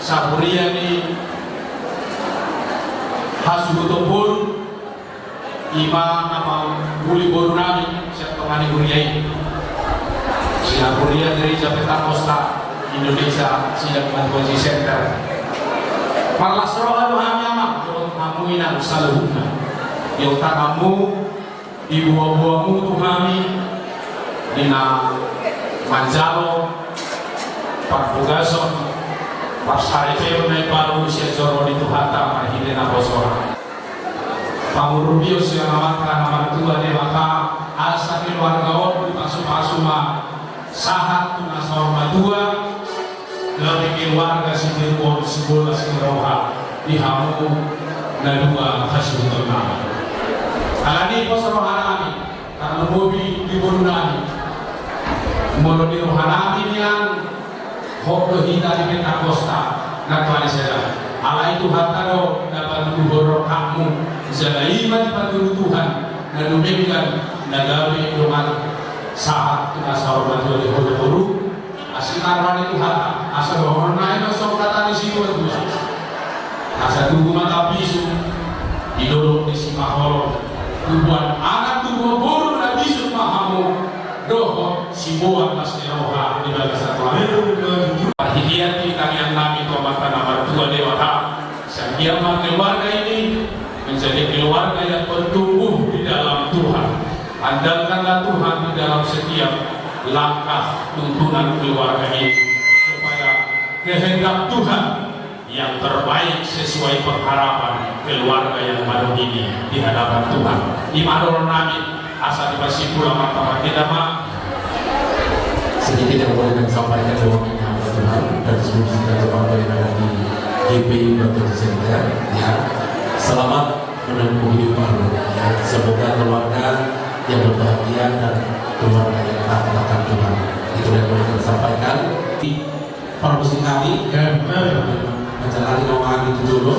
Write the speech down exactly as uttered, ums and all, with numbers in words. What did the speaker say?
Sahuria ni hasuhuton boru, ima na manguli boru nami sian tonga ni huria i. Sahuria Gereja Pentakosta Indonesia Sidang Matua Center. Marlas roha do hami, Amang, dohot hamu, Inang, saluhutna. Di tanganmu, diboaboamu tu hami di na manjalo parbogason, parsaripeon na imbaru sian joro ni Tuhanta marhite naposo-Na. Pangurupion sian Amanta na martua Debata, asa keluarga on dipasupasu ma sahat tu na saur matua, gabe keluarga sitiruon, sibolas ni roha di hamu na dua hasuhuton nami. Alani i pos roha nami, tarlumobi di boru nami. Molo di roha nami nian, hot do hita di Pentakosta, na tuani sada. Alai Tuhanta do na patuduhon rohangmu, jala i ma dipatudu Tuhan na dumenggan, na gabe dongan sahat tu na saur matua di ho da boru. Asi ma roha ni Tuhanta, asa dohonon nami ma songon hata ni situa-tua. Asa tubu ma tambisuk di dolok ni Simaholong. Tubuan anak, tubuan boru na bisuk ma hamu, dohot siboan las ni roha di bagasan roha. Parhitean di tangiang nami tu Amanta na martua Debata, sian dia ma keluarga ini menjadi keluarga yang bertumbuh di dalam Tuhan. Andalkanlah Tuhan di dalam setiap langkah tuntunan keluarga ini, supaya kehendak Tuhan yang terbaik sesuai pengharapan keluarga yang baru ini di hadapan Tuhan. Ima dohonon nami, asa dipasimpul Amanta. Marhite ma. Sedikit yang boleh kami sampaikan bahwa kami hamba Tuhan dan seluruh sidang jemaat yang ada di G P I Batu Center, ya. Selamat menempuh hidup baru, ya. Semoga keluarga yang berbahagia dan keluarga yang taat akan Tuhan. Itu yang boleh kami sampaikan. Parmusik nami, ya, benar. Menjalani rohani itu dulu.